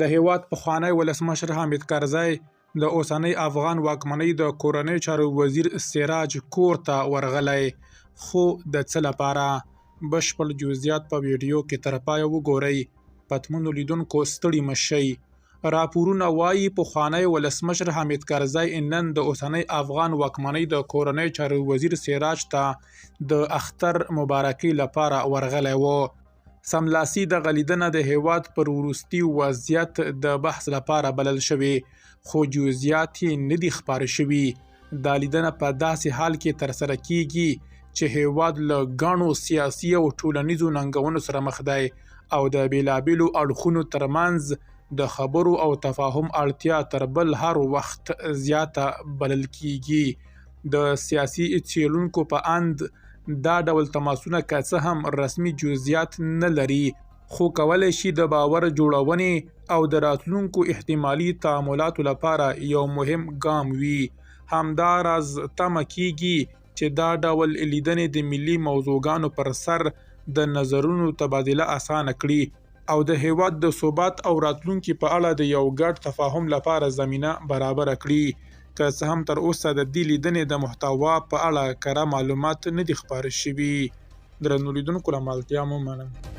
د هېواد پخوانی ولسمشر حامد کرزی د اوسنۍ افغان واکمنۍ د کورنیو چارو وزیر سراج کور ته ورغلی، خو د څه لپاره؟ بشپړ جزئیات په ویډیو کې تر پایه وګورئ. پتمنو لیدونکو ستړي مه شئ. راپورونه وايي، پخوانی ولسمشر حامد کرزی نن د اوسنۍ افغان واکمنۍ د کورنیو چارو وزیر سراج ته د اختر مبارکۍ لپاره ورغلی و. سملاسي دغه لیدنه د هېواد پر وروستي وضعیت د بحث لپاره بلل شوې، خو جزئیات یې نه دي خپاره شوي. دا لیدنه په داسې حال کې ترسره کېږي چې هېواد له ګڼو سیاسي او ټولنیزو ننګونو سره مخ دی او د بېلابېلو اړخونو ترمنځ د خبرو او تفاهم اړتیا تر بل هر وخت زیاته بلل کېږي. د سیاسي څېړونکو په اند، دا ډول تماسونه که څه هم رسمي جزئیات نه لري، خو کولی شي د باور جوړونې او د راتلونکو احتمالي تعاملاتو لپاره یو مهم ګام وي. همداراز تمه کېږي چې دا ډول لیدنې د ملي موضوعګانو پر سر د نظرونو تبادله اسانه کړي او د هېواد د ثبات او راتلونکي په اړه د یو ګډ تفاهم لپاره زمینه برابره کړي. که څه هم تر اوسه د دې لیدنې د محتوا په اړه کره معلومات نه دي خپاره شوي. درنو لیدونکو له ملتیا مو مننه.